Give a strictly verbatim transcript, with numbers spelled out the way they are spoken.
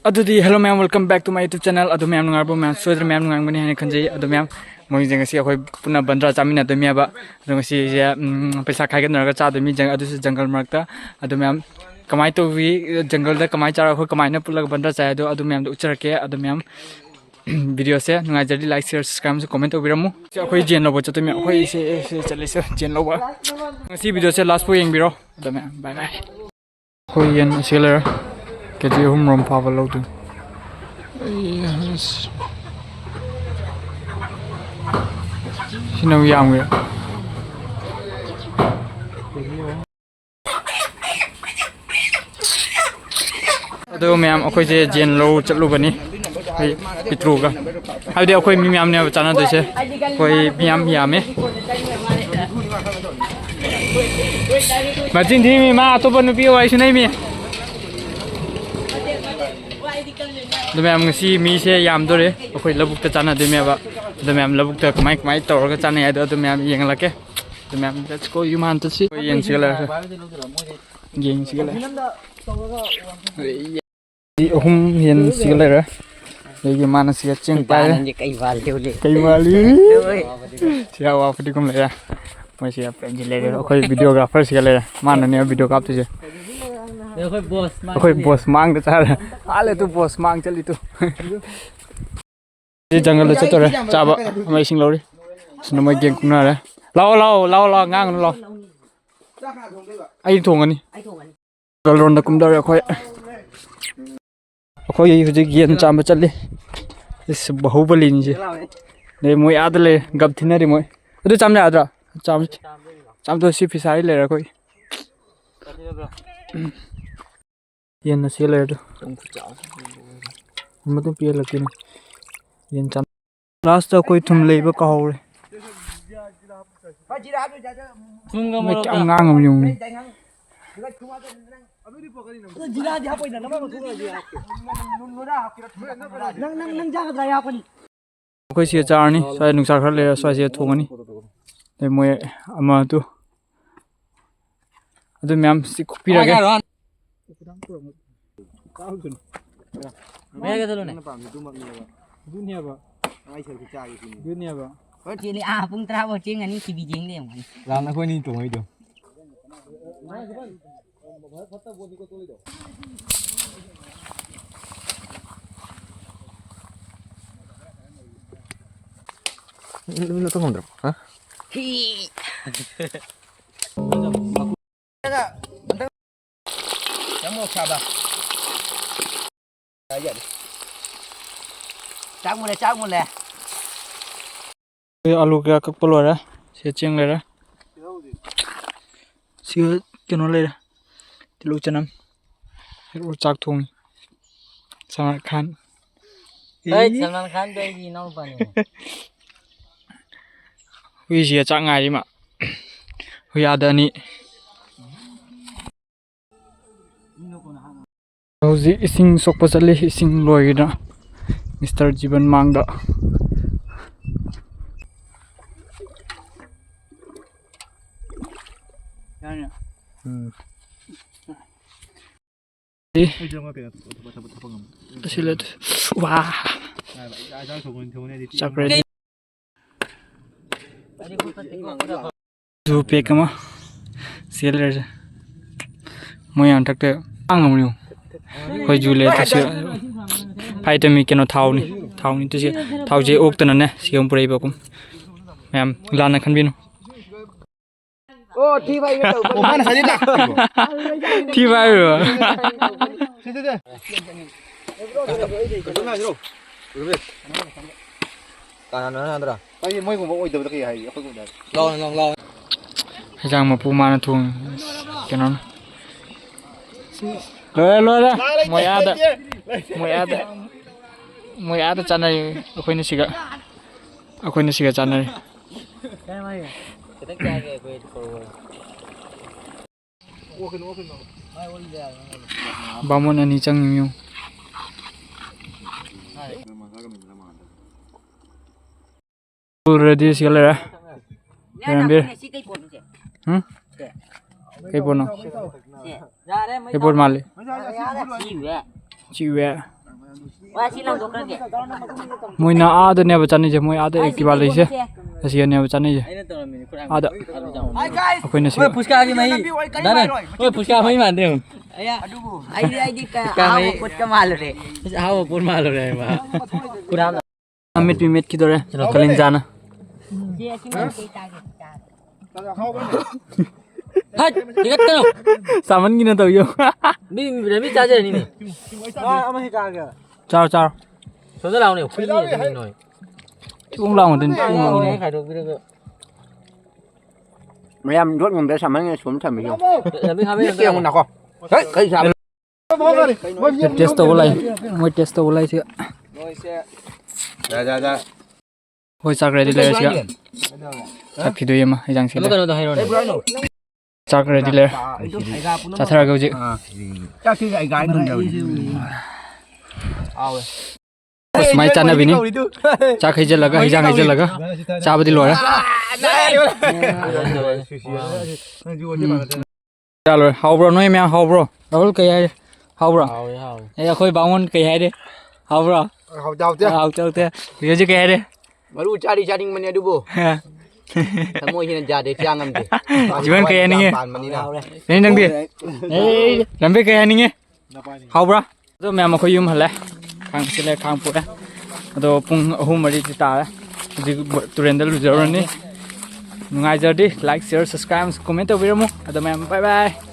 ꯑꯗꯨꯗꯤ hello ꯃꯌꯥꯝ, welcome back to my YouTube channel. ꯑꯗꯨ ꯃꯌꯥꯝ ꯅꯨꯡꯉꯥꯏꯔꯕꯣ? ꯃꯌꯥꯝ ꯁꯣꯏꯗꯅ ꯃꯌꯥꯝ ꯅꯨꯡꯉꯥꯏꯔꯝꯒꯅꯤ ꯍꯥꯏꯅ ꯈꯟꯖꯩ꯫ ꯑꯗꯨ ꯃꯌꯥꯝ, ꯃꯣꯏꯁꯦ ꯉꯁꯤ ꯑꯩꯈꯣꯏ ꯄꯨꯟꯅ ꯕꯟꯗ꯭ꯔꯥ ꯆꯥꯃꯤꯟꯅꯗꯣꯏꯅꯦꯕ꯫ ꯑꯗꯣ ꯉꯁꯤꯁꯦ ꯎꯝ, ꯄꯩꯁꯥ ꯈꯥꯏꯒꯠꯅꯔꯒ ꯆꯥꯗꯣꯏ ꯃꯤ ꯖꯪ-, ꯑꯗꯨꯁꯨ ꯖꯪꯒꯜ ꯃꯔꯛꯇ꯫ ꯑꯗꯨ ꯃꯌꯥꯝ ꯀꯃꯥꯏꯅ ꯇꯧꯋꯤ, ꯖꯪꯒꯜꯗ ꯀꯃꯥꯏꯅ ꯆꯥꯔꯒ ꯑꯩꯈꯣꯏ ꯀꯃꯥꯏꯅ ꯄꯨꯜꯂꯒ ꯕꯟꯗ꯭ꯔꯥ ꯆꯥꯏ, ꯑꯗꯣ ꯑꯗꯨ ꯃꯌꯥꯝꯗꯣ ꯎꯠꯆꯔꯛꯀꯦ꯫ ꯑꯗꯨ ꯃꯌꯥꯝ video ꯁꯦ ꯅꯨꯡꯉꯥꯏꯖꯔꯗꯤ like, share, subscribe ꯑꯃꯁꯨ comment ꯇꯧꯕꯤꯔꯝꯃꯨ꯫ ꯁꯤ ꯑꯩꯈꯣꯏ ꯖꯦꯟ ꯂꯧꯕ ꯆꯠꯇꯣꯏꯅꯦ꯫ ꯑꯩꯈꯣꯏ ꯁꯦ, ꯁꯦ ꯆꯠꯂꯤꯁꯦ ꯖꯦꯟ ꯂꯧꯕ꯫ ꯉꯁꯤ video ꯁꯦ last ꯐꯥꯎ ꯌꯦꯡꯕꯤꯔꯣ꯫ ꯑꯗꯣ ꯃꯌꯥꯝ bye bye꯫ ꯑꯩꯈꯣꯏ ꯌꯦꯟ ꯑꯁꯤ ꯂꯩꯔꯦ꯫ ꯀꯦ ꯖꯤ ꯑꯍꯨꯝ ꯔꯣꯝ ꯐꯥꯕ ꯂꯧꯗꯣꯏꯅꯤ꯫ ꯑꯩ ꯑꯁ꯫ ꯁꯤꯅ ꯑꯃꯨꯛ ꯌꯥꯝꯈ꯭ꯔꯦ꯫ ꯑꯗꯣ ꯃꯌꯥꯝ, ꯑꯩꯈꯣꯏꯁꯦ ꯖꯦꯟ ꯂꯧ ꯆꯠꯂꯨꯕꯅꯤ꯫ ꯑꯩꯈꯣꯏ ꯄꯤꯇ꯭ꯔꯨꯒ꯫ ꯍꯥꯏꯕꯗꯤ ꯑꯩꯈꯣꯏ ꯃꯤ ꯃꯌꯥꯝꯅꯦꯕ ꯆꯥꯟꯅꯗꯣꯏꯁꯦ꯫ ꯑꯩꯈꯣꯏ ꯃꯤ ꯌꯥꯝ ꯌꯥꯝꯃꯦ꯫ ꯃꯆꯤꯟ ꯊꯤꯃꯤ, ꯃꯥ ꯑꯇꯣꯞꯄ ꯅꯨꯄꯤ ꯋꯥꯔꯤ ꯁꯥꯟꯅꯩꯃꯤ꯫ ꯑꯗꯨ ꯃꯌꯥꯝ, ꯉꯁꯤ ꯃꯤꯁꯦ ꯌꯥꯝꯗꯣꯔꯦ꯫ ꯑꯩꯈꯣꯏ ꯂꯧꯕꯨꯛꯇ ꯆꯥꯟꯅꯗꯣꯏꯅꯦꯕ꯫ ꯑꯗꯨ ꯃꯌꯥꯝ, ꯂꯧꯕꯨꯛꯇ ꯀꯃꯥꯏ ꯀꯃꯥꯏ ꯇꯧꯔꯒ ꯆꯥꯟꯅꯩ ꯍꯥꯏꯗꯣ ꯑꯗꯨ ꯃꯌꯥꯝ ꯌꯦꯡꯍꯜꯂꯛꯀꯦ꯫ ꯑꯗꯨ ꯃꯌꯥꯝ, let's go, ꯌꯨꯝ ꯍꯥꯟꯅ ꯆꯠꯁꯤ꯫ ꯑꯩꯈꯣꯏ ꯌꯦꯟ ꯁꯤꯒ ꯂꯩꯔꯦ꯫ ꯌꯦꯟ ꯁꯤꯒ ꯂꯩꯔꯦ꯫ ꯑꯍꯨꯝ ꯌꯦꯟ ꯁꯤꯒ ꯂꯩꯔꯦ꯫ ꯑꯗꯒꯤ ꯃꯥꯅ ꯁꯤꯒ ꯆꯦꯡ ꯄꯥꯏꯔꯦ꯫ ꯀꯩ ꯃꯥꯜꯂꯤ? ꯀꯩ ꯃꯥꯜꯂꯤ? ꯁꯤꯒ ꯋꯥ ꯐꯗꯤꯒꯣꯝ ꯂꯩꯔꯦ꯫ ꯃꯣꯏ ꯁꯤꯒ ꯄꯦꯟꯁꯤꯜ ꯂꯩꯔꯦ꯫ ꯑꯩꯈꯣꯏ videographer ꯁꯤꯒ ꯂꯩꯔꯦ꯫ ꯃꯥꯅꯅꯦ video ꯀꯥꯞꯇꯣꯏꯁꯦ꯫ ꯑꯩꯈꯣꯏ boss ꯃꯥꯡꯗ ꯆꯥꯔꯦ꯫ ꯍꯥꯜꯂꯦ ꯇꯨ, boss ꯃꯥꯡ ꯆꯠꯂꯤ ꯇꯨ꯫ ꯁꯤ ꯖꯪꯒꯜꯗ ꯆꯠꯇꯣꯔꯦ꯫ ꯆꯥꯕ ꯑꯃ ꯏꯁꯤꯡ ꯂꯧꯔꯤ꯫ ꯁꯤꯅ ꯃꯣꯏ ꯒꯦꯡ ꯀꯨꯝꯅꯔꯦ꯫ ꯂꯥꯛꯑꯣ, ꯂꯥꯛꯑꯣ, ꯂꯥꯛꯑꯣ, ꯂꯥꯛꯑꯣ, ꯉꯥꯡꯒꯅꯨ, ꯂꯥꯛꯑꯣ꯫ ꯑꯩ ꯊꯣꯡꯒꯅꯤ꯫ ꯒꯜꯔꯣꯟꯗ ꯀꯨꯝꯗꯧꯔꯦ ꯑꯩꯈꯣꯏ꯫ ꯑꯩꯈꯣꯏ ꯍꯧꯖꯤꯛ ꯌꯦꯟ ꯆꯥꯝꯕ ꯆꯠꯂꯤ꯫ ꯏꯁ, ꯕꯥꯍꯨꯕꯂꯤꯅꯤꯁꯦ꯫ ꯑꯗꯩ ꯃꯣꯏ ꯑꯥꯗ ꯂꯩꯔꯦ, ꯒꯞ ꯊꯤꯟꯅꯔꯤ ꯃꯣꯏ꯫ ꯑꯗꯨ ꯆꯥꯝ ꯌꯥꯗ꯭ꯔꯥ? ꯆꯥꯝ-, ꯆꯥꯝꯗꯣ ꯁꯤ ꯐꯤꯁꯥꯔꯤ ꯂꯩꯔꯦ ꯑꯩꯈꯣꯏ꯫ ꯌꯦꯟ ꯑꯁꯤ ꯂꯩꯔꯦ ꯑꯗꯨ꯫ ꯑꯃꯗꯨ ꯄꯤꯍꯜꯂꯛꯀꯦꯅꯦ꯫ ꯌꯦꯟ ꯆꯥꯝ-, last ꯑꯩꯈꯣꯏ ꯊꯨꯝ ꯂꯩꯕ ꯀꯥꯎꯍꯧꯔꯦ꯫ ꯊꯨꯝꯒ ꯃꯣꯏ ꯃꯣꯔꯣꯛꯀ꯫ ꯀꯌꯥꯝ ꯉꯥꯡꯉꯝ ꯌꯦꯡꯉꯨꯅꯦ꯫ ꯑꯗꯣ ꯖꯤꯔꯥꯗꯤ ꯍꯥꯞꯄꯣꯏꯗ, ꯅꯃꯥꯏ ꯃꯊꯣꯡ ꯂꯩꯇꯦ꯫ ꯅꯪ, ꯅꯪ, ꯅꯪ ꯆꯥꯒꯗ꯭ꯔꯥ? ꯑꯩ ꯍꯥꯞꯀꯅꯤ꯫ ꯑꯩꯈꯣꯏ ꯁꯤꯗ ꯆꯥꯔꯅꯤ꯫ ꯁ꯭ꯋꯥꯏ ꯅꯨꯡꯁꯥ ꯈꯔ ꯂꯩꯔ ꯁ꯭ꯋꯥꯏꯁꯤꯗ ꯊꯣꯡꯉꯅꯤ꯫ ꯑꯗꯩ ꯃꯣꯏ ꯑꯃ ꯑꯗꯨ, ꯑꯗꯨ ꯃꯌꯥꯝ ꯁꯤ ꯈꯣꯛꯄꯤꯔꯒꯦ꯫ ꯀꯃꯥꯏꯅ ꯍꯥꯏꯔꯣ? ꯃꯌꯥꯏꯒꯗ ꯂꯣꯅꯦ꯫ ꯅꯪꯅ ꯄꯥꯝꯃꯤꯗꯨꯃꯛꯅꯦꯕ꯫ ꯑꯗꯨꯅꯦꯕ꯫ ꯑꯩ ꯁꯔꯨꯛꯁꯨ ꯆꯥꯒꯦ ꯁꯤꯅꯤ꯫ ꯑꯗꯨꯅꯦꯕ꯫ ꯍꯣꯏ, ꯆꯦꯜꯂꯤ꯫ ꯑꯥ, ꯄꯨꯡ ꯇꯔꯥ ꯐꯥꯎ ꯆꯦꯟꯒꯅꯤ, ꯇꯤ ꯚꯤ ꯌꯦꯡꯗꯦ ꯌꯦꯡꯉꯣ꯫ ꯔꯥꯎꯟ ꯑꯩꯈꯣꯏ ꯑꯅꯤ ꯇꯣꯡꯉꯛꯏꯗꯣ꯫ ꯅꯇꯣꯝ ꯉꯝꯗ꯭ꯔꯕꯣ? ꯍꯥ? ꯍꯤ꯫ ꯆꯪꯉꯣ, ꯁꯥꯕ꯫ ꯆꯥꯛ ꯃꯨꯜꯂꯦ, ꯆꯥꯛ ꯃꯨꯜꯂꯦ꯫ ꯑꯂꯨ ꯀꯌꯥ ꯀꯛꯄ ꯂꯣꯏꯔꯦ꯫ ꯁꯤ ꯆꯦꯡ ꯂꯩꯔꯦ꯫ ꯁꯤ ꯀꯩꯅꯣ ꯂꯩꯔꯦ꯫ ꯇꯤꯜꯍꯧ ꯆꯅꯝ꯫ ꯍꯦꯔꯣ ꯆꯥꯛ ꯊꯣꯡꯉꯤ꯫ ꯁꯜꯃꯥꯟ ꯈꯥꯟ꯫ ꯍꯩ, ꯑꯦ꯫ ꯁꯜꯃꯥꯟ ꯈꯥꯟꯗꯣ ꯑꯩꯒꯤ ꯏꯅꯥꯎꯅꯨꯄꯥꯅꯤ꯫ ꯍꯨꯏꯁꯤꯒ ꯆꯥꯛ ꯉꯥꯏꯔꯤ ꯃꯥ꯫ ꯍꯨꯏ ꯑꯥꯗ ꯑꯅꯤ꯫ ꯍꯧꯖꯤꯛ ꯏꯁꯤꯡ ꯁꯣꯛꯄ ꯆꯠꯂꯤ, ꯏꯁꯤꯡ ꯂꯣꯏꯒꯤꯗ ꯃꯤꯁꯇꯔ ꯖꯤꯕꯟ ꯃꯥꯡꯗ꯫ ꯎꯝ꯫ ꯑꯁꯤ ꯂꯩ꯫ ꯋꯥ꯫ ꯆꯥꯛ ready꯫ ꯖꯨ pack ꯑꯃ ꯁꯤꯗ ꯂꯩꯔꯁꯦ꯫ ꯃꯣꯏ ꯌꯥꯝ ꯊꯛꯇꯦ꯫ ꯑꯉꯝꯕꯅꯤ꯫ ꯑꯩꯈꯣꯏ ꯖꯨ ꯂꯩꯔꯦ꯫ ꯇꯁꯤ ꯐꯥꯏꯇꯃꯤ ꯀꯩꯅꯣ ꯊꯥꯎꯅꯤ꯫ ꯊꯥꯎꯅꯤ ꯇꯁꯤ꯫ ꯊꯥꯎꯁꯦ ꯑꯣꯛꯇꯅꯅꯦ ꯁꯤꯒ ꯑꯃꯨꯛ ꯄꯨꯔꯛꯏꯕ ꯑꯩꯈꯣꯏ ꯃꯌꯥꯝ ꯂꯥꯟꯅ ꯈꯟꯕꯤꯅꯨ꯫ ꯑꯣ, ꯊꯤ ꯐꯥꯏꯒꯦ ꯇꯧꯕ꯫ ꯑꯣ, ꯃꯥꯅ ꯉꯁꯥꯏꯗꯩ ꯂꯥꯛꯇ꯭ꯔꯤꯕꯣ? ꯊꯤ ꯐꯥꯏꯔꯤꯕ? ꯁꯤ, ꯁꯤ, ꯁꯤ꯫ ꯀꯅꯥꯅꯣ ꯅꯠꯇ꯭ꯔꯥ? ꯑꯩ ꯃꯣꯏꯒꯨꯝꯕ ꯑꯣꯏꯗꯕꯗ ꯀꯩ ꯍꯥꯏꯒꯦ? ꯑꯩꯈꯣꯏꯒꯨꯝꯕꯗ ꯍꯥꯏꯒꯦ꯫ ꯂꯥꯎ, ꯂꯥꯎ, ꯂꯥꯎ꯫ ꯍꯦꯟꯖꯥꯡ ꯃꯄꯨ ꯃꯥꯅ ꯊꯣꯡꯉꯤ꯫ ꯀꯩꯅꯣꯅ꯫ ꯂꯣꯏꯔꯦ, ꯂꯣꯏꯔꯦ꯫ ꯃꯣꯏ ꯑꯥꯗ, ꯃꯣꯏ ꯑꯥꯗ, ꯃꯣꯏ ꯑꯥꯗ ꯆꯥꯅꯔꯤ꯫ ꯑꯩꯈꯣꯏꯅ ꯁꯤꯒ, ꯑꯩꯈꯣꯏꯅ ꯁꯤꯒ ꯆꯥꯅꯔꯤ꯫ ꯕꯥꯃꯣꯟ ꯑꯅꯤ ꯆꯪꯉꯤ ꯌꯦꯡꯉꯨ꯫ Ready ꯁꯤꯒ ꯂꯩꯔꯦ꯫ ꯂꯩꯔꯝꯕꯤꯔꯦ꯫ ꯎꯝ? ꯀꯩ ꯄꯣꯠꯅꯣ? ꯀꯩ ꯄꯣꯠ ꯃꯥꯜꯂꯤ? ꯆꯤꯛ ꯋꯦ꯫ ꯃꯣꯏꯅ ꯑꯥꯗꯅꯦꯕ ꯆꯠꯅꯤꯡꯁꯦ, ꯃꯣꯏ ꯑꯥꯗ ꯑꯦꯛꯇꯤꯚꯥ ꯂꯩꯁꯦ, ꯑꯁꯤꯒꯅꯦꯕ ꯆꯠꯅꯤꯡꯁꯦ꯫ ꯑꯥꯗ ꯑꯩꯈꯣꯏꯅ ꯁꯤ ꯍꯣꯏ, ꯐꯨꯁꯀꯥꯒꯤ ꯃꯍꯤ꯫ ꯗꯥꯅꯦ꯫ ꯍꯣꯏ, ꯐꯨꯁꯀꯥ ꯃꯍꯤ ꯃꯥꯟꯗꯦ ꯌꯦꯡꯉꯨ꯫ ꯑꯩꯗꯤ, ꯑꯩꯗꯤ ꯀ-, ꯏꯁ, ꯑꯍꯥꯎꯕ ꯄꯣꯠꯀ ꯃꯥꯜꯂꯨꯔꯦ꯫ ꯏꯁ, ꯑꯍꯥꯎꯕ ꯄꯣꯠ ꯃꯥꯜꯂꯨꯔꯦ ꯍꯥꯏꯕ꯫ ꯈꯨꯗꯥꯝ꯫ ꯃꯤꯠ ꯄꯤꯃꯦꯠꯈꯤꯗꯣꯔꯦ ꯀꯂꯤꯟꯖꯥꯅ꯫ ꯍꯠ! ꯍꯤꯒꯠꯀꯅꯨ! ꯆꯥꯃꯟꯒꯤꯅ ꯇꯧ ꯌꯦꯡꯉꯨ꯫ ꯃꯤ, ꯃꯤ ꯆꯥꯖꯔꯅꯤꯅꯦ꯫ ꯆꯥꯔꯣ, ꯆꯥꯔꯣ꯫ ꯁꯣꯝꯗ ꯂꯥꯛꯑꯣꯅꯦ, ꯍꯨꯏꯅꯦ ꯅꯣꯏ꯫ ꯊꯤꯕꯣꯡ ꯂꯥꯎꯅ ꯑꯗꯨꯝ ꯊꯤꯕꯣꯡ ꯂꯥꯎꯅ꯫ ꯈꯥꯏꯗꯣꯛꯄꯤꯔꯒ꯫ ꯃꯌꯥꯝ ꯌꯣꯠ ꯉꯝꯗ꯭ꯔꯦ, ꯁꯥꯃꯟꯒꯤ ꯁꯨꯝ ꯊꯝꯃꯤꯁꯤ꯫ ꯂꯝꯕꯤ ꯈꯥꯕꯩ ꯂꯝꯕꯤ ꯌꯦꯡꯉꯨ ꯅꯥꯀꯣ꯫ ꯍꯦ, ꯀꯩ ꯁꯥꯕ? ꯇꯦꯁ ꯇꯧꯕ ꯂꯥꯛꯏ꯫ ꯃꯣꯏ ꯇꯦꯁ ꯇꯧꯕ ꯂꯥꯛꯏꯁꯤꯒ꯫ ꯌꯥ, ꯌꯥ, ꯌꯥ꯫ ꯍꯣꯏ, ꯆꯥꯛ ꯔꯦꯗꯤ ꯂꯩꯔꯦ ꯁꯤꯒ꯫ ꯆꯠꯈꯤꯗꯣꯏ ꯑꯃ ꯍꯤꯟꯖꯥꯡ ꯑꯃ ꯁꯤꯜꯂꯦ꯫ ꯀꯩꯅꯣꯗꯣ ꯍꯥꯏꯔꯣꯅꯦ꯫ ꯆꯥꯛ ꯔꯦꯗꯤ ꯂꯩꯔꯦ꯫ ꯆꯥꯊꯔꯒꯦ ꯍꯧꯖꯤꯛ꯫ ꯑꯥ꯫ ꯆꯥꯛꯁꯤ ꯑꯩ ꯒꯥꯔꯤ ꯊꯝꯖꯕꯅꯤ꯫ ꯍꯥꯎꯋꯦ꯫ ꯑꯁ, ꯃꯥꯏ ꯆꯥꯅꯕꯤꯅꯤ꯫ ꯆꯥꯛ ꯍꯩꯖꯤꯜꯂꯒ, ꯍꯩꯖꯥꯡ ꯍꯩꯖꯤꯜꯂꯒ ꯆꯥꯕꯗꯤ ꯂꯣꯏꯔꯦ꯫ ꯆꯥ ꯂꯣꯏꯔꯦ꯫ ꯍꯥꯎꯕ꯭ꯔꯣ? ꯅꯣꯏ ꯃꯌꯥꯝ ꯍꯥꯎꯕ꯭ꯔꯣ? ꯔꯥꯍꯨꯜ ꯀꯩ ꯍꯥꯏ? ꯍꯥꯎꯕ꯭ꯔꯣ? ꯍꯥꯎꯋꯦ, ꯍꯥꯎꯋꯦ꯫ ꯑꯦ, ꯑꯩꯈꯣꯏ ꯕꯥꯃꯣꯟ ꯀꯩ ꯍꯥꯏꯔꯦ? ꯍꯥꯎꯕ꯭ꯔꯣ? ꯍꯥꯎꯇꯦ, ꯍꯥꯎꯇꯦ꯫ ꯍꯥꯎꯇꯦ, ꯍꯥꯎꯇꯦ꯫ ꯍꯧꯖꯤꯛ ꯀꯩ ꯍꯥꯏꯔꯦ? ꯃꯔꯨ ꯆꯥꯗꯤ ꯆꯥꯅꯤꯡꯕꯅꯦ ꯑꯗꯨꯕꯨ ꯊꯃꯣꯏꯁꯤꯅ ꯌꯥꯗꯦ, ꯆꯥ ꯉꯝꯗꯦ꯫ ꯖꯤꯕꯟ ꯀꯩ ꯍꯥꯏꯅꯤꯡꯉꯤ? ꯄꯥꯟꯕꯅꯤꯅ꯫ ꯀꯩ ꯅꯪꯗꯤ? ꯑꯦ, ꯔꯝꯕꯤ ꯀꯩ ꯍꯥꯏꯅꯤꯡꯉꯤ? ꯍꯥꯎꯕ꯭ꯔꯥ? ꯑꯗꯣ ꯃꯌꯥꯝ ꯑꯩꯈꯣꯏ ꯌꯨꯝ ꯍꯜꯂꯦ꯫ ꯈꯥꯡ ꯁꯤꯜꯂꯦ, ꯈꯥꯡ ꯄꯨꯔꯦ꯫ ꯑꯗꯣ ꯄꯨꯡ ꯑꯍꯨꯝ ꯃꯔꯤꯗꯤ ꯇꯥꯔꯦ꯫ ꯍꯧꯖꯤꯛ ꯕ-, ꯇꯨꯔꯦꯟꯗ ꯂꯨꯖꯔꯨꯔꯅꯤ꯫ ꯅꯨꯡꯉꯥꯏꯖꯔꯗꯤ like, share, subscribe ꯑꯃꯁꯨꯡ comment ꯇꯧꯕꯤꯔꯝꯃꯨ꯫ ꯑꯗꯣ ꯃꯌꯥꯝ bye bye꯫